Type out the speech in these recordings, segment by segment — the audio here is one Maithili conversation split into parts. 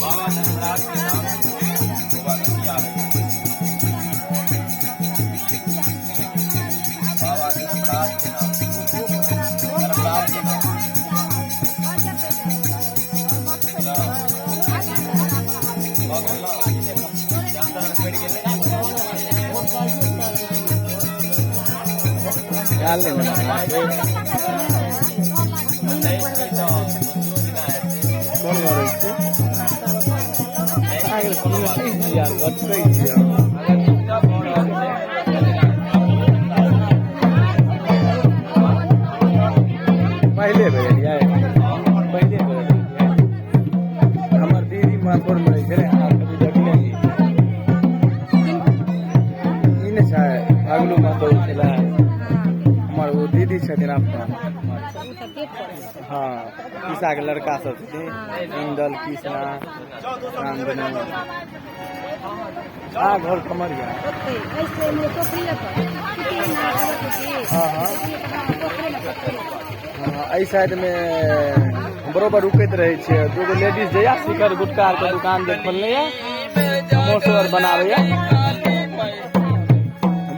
बाबा धर्मराज के नाम बाबा नदिया है। बाबा धर्मराज के नाम, धर्मराज के नाम। भऽ गेल। कोन घर रहै छियै? अहाँके चिन्है छी यार, बतबै छी हम। पहिले बेर एलियै, पहिले बेर एलियै। हमर दीदी माथुरमे रहै छै ने, अहाँ कभी देखने ही ई नहि छै? अगलू माथुर छलै, हमर ओ दीदी छथिन अपन। हँ, पीसाके लड़का सब छथिन, इंदल, कृष्णा, रामधनु। आ घर कमरिया। हँ हँ हँ, एहि साइडमे बरोबर रुकैत रहै छियै। दूगो लेडीज जहिया शिखर गुटखा आरके दुकान जे खोलने यऽ, समोसो आर बनाबैया,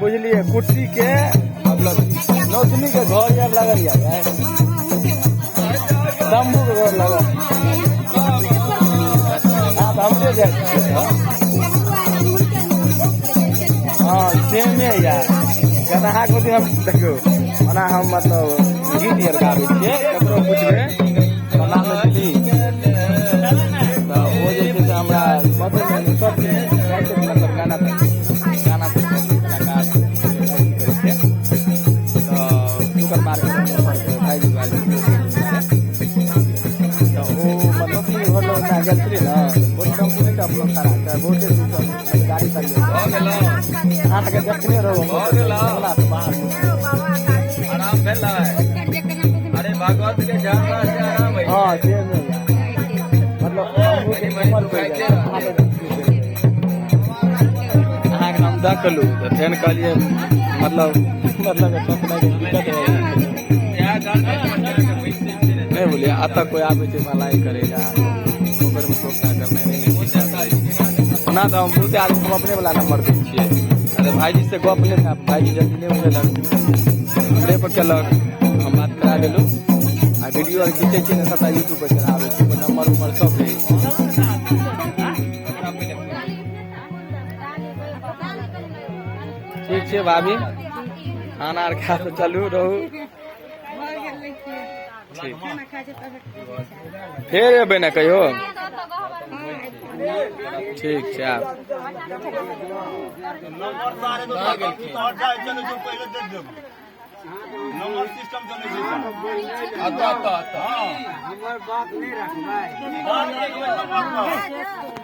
बुझलियै? कुट्टी के मतलब नौतनी के घर यार लगल या, शंभू के घर लगल। हाँ, तऽ हमरे जाइ छियै। हँ, सेमे यार। कहना अहाँके ओहि दिन हम देखियौ, ओना हम मतलब गीत आर गाबै छियै। ककरो पुछबै ओना मैथिली तऽ ओ जे छै से हमरा मतलब सब मतलब गाना गाना कलाकार करै छै, तऽ ओकर मार्केट भाइजी तऽ ओ मतलब घर लग गेल छलियै ने, बहुत टेम्पू नहि अपनो खड़ा छै, बहुते दूर गाड़ी ताड़ी। अहाँके देखने रहू से बाहर। आराम भेलै? अरे, भगवत के झरना से आराम होइ। हँ, से नहि मतलब उमर पड़ि जाइ। अहाँके हम देखलहुँ तऽ फेर कहलियै मतलब दिक्कत नहि बोलिए। एतऽ कोइ आबै छै भलाई करै लए, ओकरमे सोखता करनाइ नहि ने ठीक। ओना तऽ हम बहुते आदमी हम अपने वाला नंबर दै छियै। अरे, भाईजी से गप नहि था, भाईजी जल्दी नहि उठेलक, हमरे पर केलक, हम बात करा देलहुँ। आ वीडियो आर खींचै छियै ने, सबटा यूट्यूब पर चढ़ाबै छियै, ओकर नंबर उम्बर सब रहै छै। ठीक छै भाभी, खाना आर खा तऽ चलू रहू। ठीक, फेर एबै ने कहियो। ठीक छै, आब नंबर सिस्टम चलै छै। अतऽ अतऽ अतऽ। हमर बात नहि रखबै? बात रखबै नंबर पर।